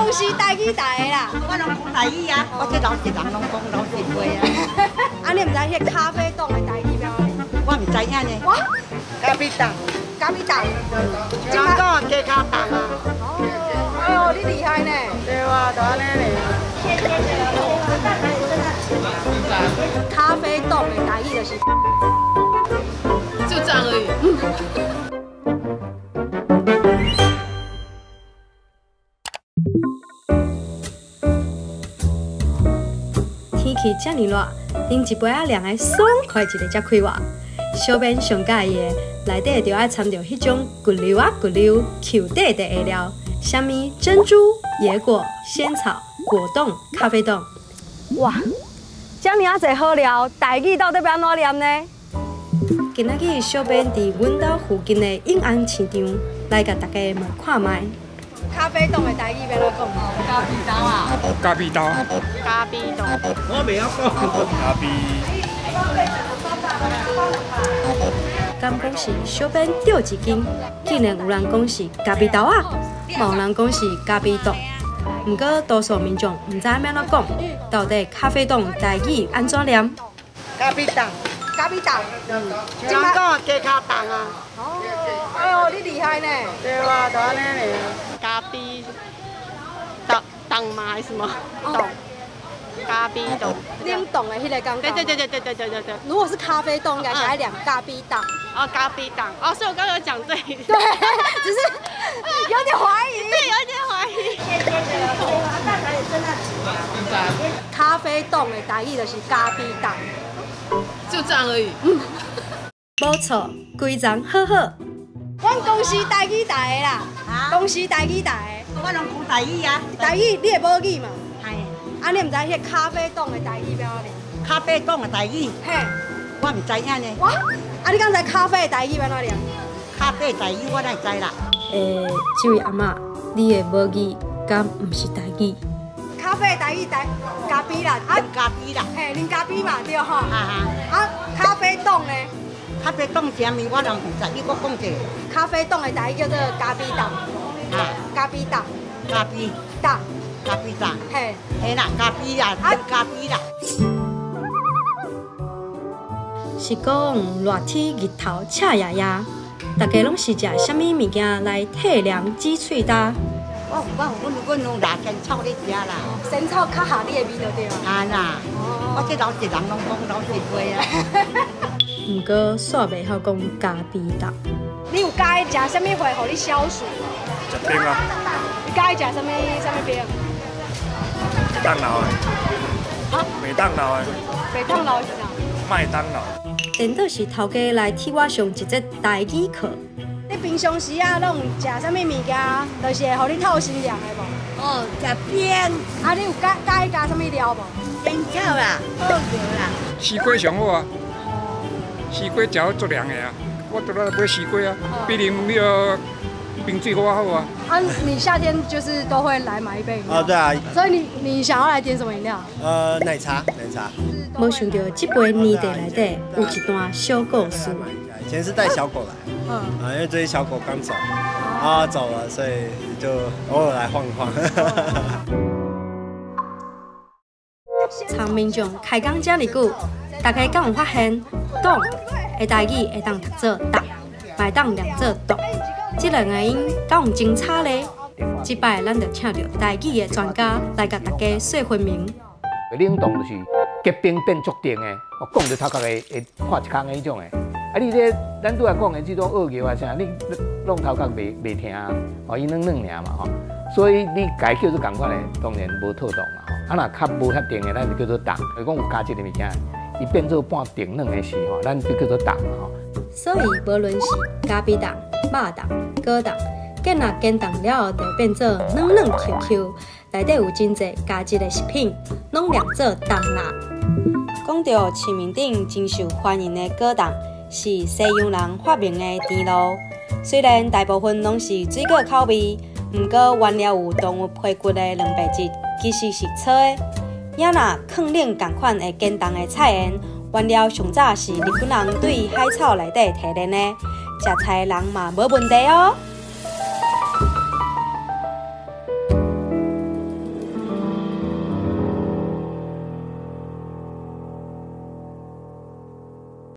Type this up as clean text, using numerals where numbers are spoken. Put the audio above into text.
公司台語台的啦。我攏講台語啊，我這老實人攏講老實話啊。啊，你毋知彼個咖啡凍的台語欲按怎念？我毋知影呢。我咖啡凍，咖啡凍。人講雞跤凍啊。哦，哎喲，你厲害呢。對啊，就按呢咧。咖啡凍的台語就是，就這樣而已。天氣遮爾熱，啉一杯仔涼的爽快一下才快活。小編上佮意的，內底就愛摻著彼種骨溜啊骨溜、Q 塊塊的料，啥物珍珠、椰果、仙草、果凍、咖啡凍。哇，遮爾仔濟好料，台語到底欲按怎念呢？今仔日小編佇阮兜附近的永安市場來共大家問看覓。咖啡凍的台語欲按怎講？咖啡豆啊！咖啡豆。咖啡凍。我袂曉講。咖啡。敢講是小編釣一斤，竟然有人講是咖啡豆仔，嘛有人講是咖啡凍。毋過多數民眾毋知欲按怎講，到底咖啡凍台語按怎念？咖啡凍。咖啡凍。人講雞跤凍啊。哦，哎喲，你厲害呢。對啊，就按呢咧。咖啡凍凍嗎？還是什麼？凍。咖啡凍。冷凍的彼個感覺。對對對對對對對對。如果是咖啡凍，應該是愛念咖啡凍。哦，咖啡凍。哦，所以我剛剛有講對。對，只是有點懷疑。對，有點懷疑。咖啡凍的台語就是咖啡凍。就這樣而已。無錯，規層好好。阮公司台語台的啦，公司台語台的。我攏講台語啊。台語你會母語嘛？係。啊，你毋知彼個咖啡凍的台語欲按怎念？咖啡凍的台語？嘿。我毋知影呢。我？啊，你敢知咖啡的台語欲按怎念？咖啡台語我哪會知啦？欸，這位阿嬤，你的母語敢毋是台語？咖啡台語台咖啡啦，啊咖啡啦，嘿，啉咖啡嘛對吼。哈哈。啊，咖啡凍呢？咖啡凍啥物我攏毋知，你閣講一下。咖啡凍的台語叫做咖啡凍。啊。咖啡凍。咖啡。凍。咖啡凍。嘿。嘿啦，咖啡啦，啉咖啡啦。是講熱天日頭赤炎炎，大家攏是食啥物物件來退涼止喙焦？我有阮阮攏拿仙草咧食啦。仙草較合你的味就對啊。啊啦，我這老實人攏講老實話啊。毋過煞袂曉講咖啡凍。你有佮意食啥物會予你消暑？食冰啊。你佮意食啥物啥物冰？麥當勞的。啊？麥當勞的。麥當勞是啥？麥當勞。顛倒是頭家來替我上一節台語課。你平常時啊，攏有食啥物物件，就是會予你透心涼的無？哦，食冰。啊，你有佮意加啥物料無？仙草啦，好料啦。西瓜上好啊，西瓜食好足涼的啊，我都來買西瓜啊，比啉彼个冰水較好啊。啊，你夏天就是都會來買一杯飲料？哦，對啊。所以你想要來點什麼飲料？奶茶，奶茶。無想到這杯年底內底有一段小故事。以前是帶小狗來，啊，因為最近小狗剛走，啊走了，所以就偶爾來晃一晃。參民眾開講遮爾久，大家敢有發現，凍的台語會當讀做凍，嘛會當念做凍，這兩个音敢有真差咧？這擺咱就請著台語的專家來共大家說分明。冷凍就是結冰變足凍的，我講著頭殼會破一空的彼種的。啊，你這咱拄仔講的這種惡叫啊啥，你弄頭殼袂疼，哦，伊軟軟爾嘛吼，所以你共伊叫做仝款的，當然無妥當啦吼。啊，若較無遐甜的，咱就叫做凍。如講有加質的物件，伊變做半甜軟的時吼，咱就叫做凍吼。所以，無論是咖啡凍、肉凍、果凍，煎啊煎凍了後，就變做軟軟 Q Q，內底有真濟加質的食品，攏念做凍啦。講到市面頂真受歡迎的果凍，是西洋人發明的甜露。雖然大部分攏是水果口味，毋過原料有動物皮骨的蛋白質，其實是錯的。也若囥冷仝款會堅凍的菜蕷，原料上早是日本人對海草內底提煉的，食菜的人嘛無問題哦。